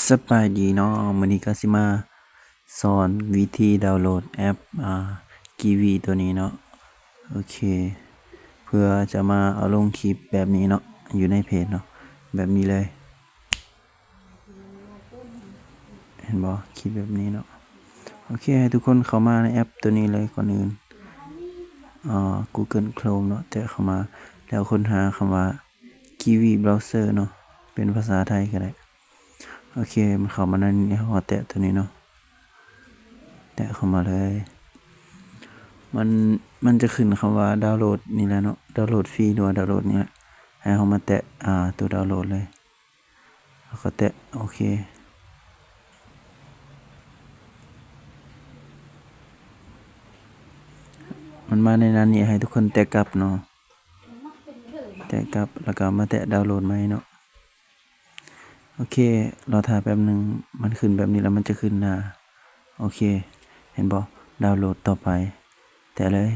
ສະບາຍດີເນາະ, ມື້ນີ້ກໍຊິມາສອນວິທີດາວໂຫຼດແອັບ ອ່າ Kiwi ຕົວນີ້ເນາະ. ໂອເຄ ເພື່ອຈະມາເອົາລົງຄລິບແບບນີ້ເນາະ ຢູ່ໃນເພຈເນາະ ແບບນີ້ເລີຍ. ເຫັນບໍ່? ຄລິບແບບນີ້ເນາະ. ໂອເຄ ໃຫ້ທຸກຄົນເຂົ້າມາໃນແອັບຕົວນີ້ເລີຍ. ກ່ອນອື່ນ ອ່າ Google Chrome ເນາະ, ແຕະເຂົ້າມາ ແລ້ວຄົ້ນຫາຄຳວ່າ Kiwi Browser ເນາະ, ເປັນພາສາໄທກໍໄດ້. ໂອເຄ ມັນເຂົ້າມາໃນນີ້ ເຮົາແຕະຕົວນີ້ເນາະ, ແຕະເຂົ້າມາເລີຍ. ມັນ ມັນຈະຂຶ້ນຄຳວ່າດາວໂຫຼດນີ້ແຫຼະເນາະ, ດາວໂຫຼດຟຣີ ຫຼືວ່າດາວໂຫຼດນີ້ແຫຼະ. ໃຫ້ເຮົາມາແຕະ ອ່າ ຕົວດາວໂຫຼດເລີຍ. ແລ້ວກໍແຕະໂອເຄ. ມັນມາໃນໜ້ານີ້ ໃຫ້ທຸກຄົນແຕະກັບເນາະ, ແຕະກັບ ແລ້ວກໍມາແຕະດາວໂຫຼດໃໝ່ເນາະ. ໂອເຄ ລໍຖ້າແປັບໜຶ່ງ, ມັນຂຶ້ນແບບນີ້ແລ້ວ ມັນຈະຂຶ້ນໜ້າ. ໂອເຄ ເຫັນບໍ່? ດາວໂຫຼດຕໍ່ໄປ, ແຕະເລີຍ.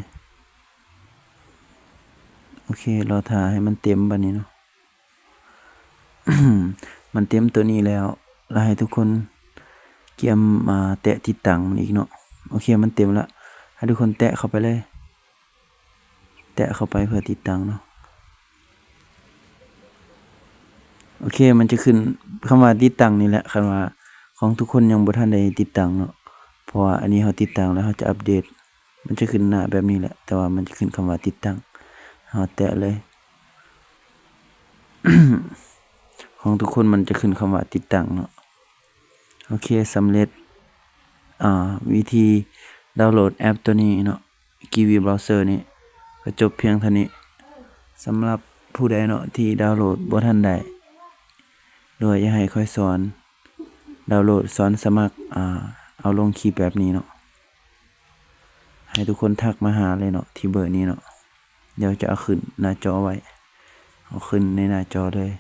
ໂອເຄ ລໍຖ້າໃຫ້ມັນເຕັມບາດນີ້ເນາະ. ມັນເຕັມຕົວນີ້ແລ້ວ ແລ້ວໃຫ້ທຸກຄົນກຽມມາແຕະຕິດຕັ້ງມັນອີກເນາະ. ໂອເຄ ມັນເຕັມລະ, ໃຫ້ທຸກຄົນແຕະເຂົ້າໄປເລີຍ, ແຕະເຂົ້າໄປເພື່ອຕິດຕັ້ງເນາະ. ໂອເຄ ມັນຈະຂຶ້ນຄຳວ່າຕິດຕັ້ງນີ້ແຫຼະ ຄັນວ່າຂອງທຸກຄົນຍັງບໍ່ທັນໄດ້ຕິດຕັ້ງເນາະ, ເພາະວ່າອັນນີ້ເຮົາຕິດຕັ້ງແລ້ວ ເຮົາຈະອັບເດດ. ມັນຈະຂຶ້ນໜ້າແບບນີ້ແຫຼະ ແຕ່ວ່າມັນຈະຂຶ້ນຄຳວ່າຕິດຕັ້ງ, ເຮົາແຕະເລີຍ. ຂອງທຸກຄົນມັນຈະຂຶ້ນຄຳວ່າຕິດຕັ້ງເນາະ. ໂອເຄ ສຳເລັດ ອ່າ ວິທີດາວໂຫຼດແອັບຕົວນີ້ເນາະ, Kiwi Browser ນີ້ ກໍຈົບພຽງເທົ່ານີ້. ສຳລັບຜູ້ໃດເນາະ ທີ່ດາວໂຫຼດບໍ່ທັນໄດ້ ຫຼືວ່າຢາກໃຫ້ຂ້ອຍສອນດາວໂຫຼດ ສອນສະໝັກ ອ່າ ເອົາລົງຄລິບແບບນີ້ເນາະ, ໃຫ້ທຸກຄົນທັກມາຫາເລີຍເນາະ ທີ່ເບີນີ້ເນາະ. ດຽວຈະເອົາຂຶ້ນໜ້າຈໍໄວ້, ເອົາຂຶ້ນໃນໜ້າຈໍເລີຍ.